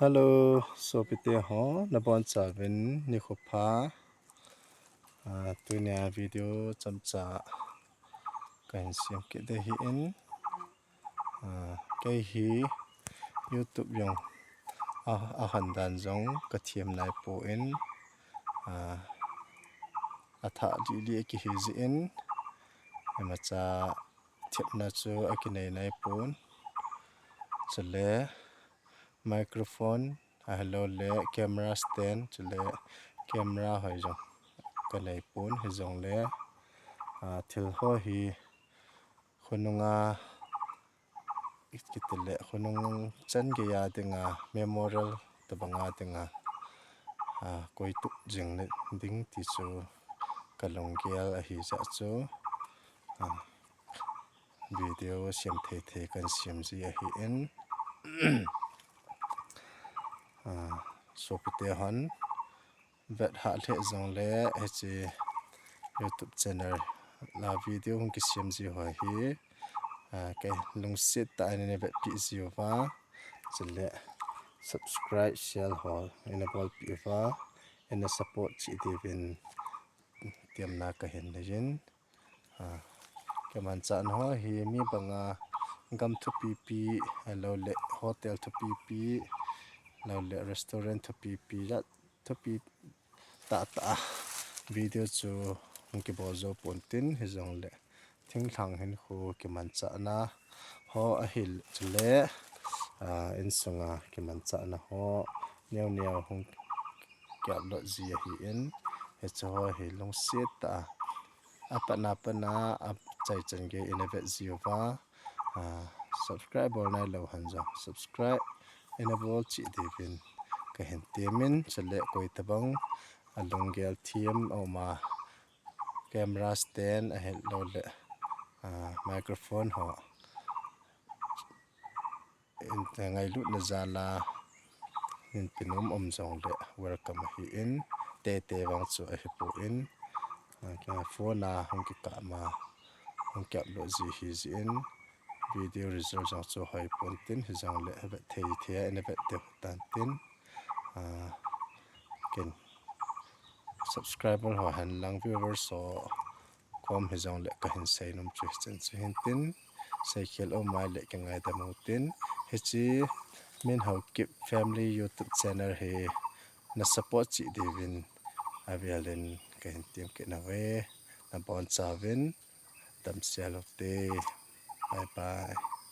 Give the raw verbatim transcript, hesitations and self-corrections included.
Hello, sopite ho, nabonchauvin nikho pha. Ah, tunia video chomcha kahin sem kit ding ahin. Ah, kei hi YouTube jong a, ahan dan jong kathem naipon, ah, athah lili akihi jeh in, imacha thepna chu akinei naipon. Chule microphone, ahiloule camera stand, chule camera hoi jong kaneipon, hijongle, ah, thil ho hi khonunga, ikitile khonung chan geiya dinga, memorial tobanga dinga, ah, koitup jing ding ti chu kalunggel ahijeh chu, ah, video sem thei thei kahin sem ji ahin. Ah, sopite hon vet hah lheh jongle hiche YouTube channel a video hung kisem ji ho hi, ah, kalungset tah in neivetpeh jiuva, chule subscribe, share ho neina bolpeh uva, neina support cheh diuvin temna kahin neiyin. Ah, kimanchahna ho hi mi banga gam thupipi, ahiloule hotel thupipi, ahiloule restaurant thupipi, jat thupi tahtah a video chu hung kibol jou pontin, hijongle thinglhang hinkho kimanchahna ho ahile, ah, insunga kimanchahna ho neo neo hung ki-upload ji ahin, hiche ho hi lungset tah a, apatna patna achaichan gei in navet jiuva, ah, subscribe bol nailou hon jong subscribe neina bol cheh diuvin kahin temin, chule koitobang alunggel them auma, camera stand ahiloule, ah, microphone ho in, ngailutna jal a hinpe nom um jongle welcome ahin, teitei vang chu ahipon, ah, phone a hung kikap ma hung ki-upload ji ahijeh in video result jong chu hoi pontin, hijongle vet thei thei a neina vet diu tantin, ah, ken subscriber ho henlang viewers ho kom hijongle kahin seinom chu hichan chu hintin, seikhel um maile kingaidam utin, hiche Min Haokip Family YouTube channel hi na support cheh diuvin avelin kahin tem kit nauve, nabonchauvin damsel ute. Bye bye.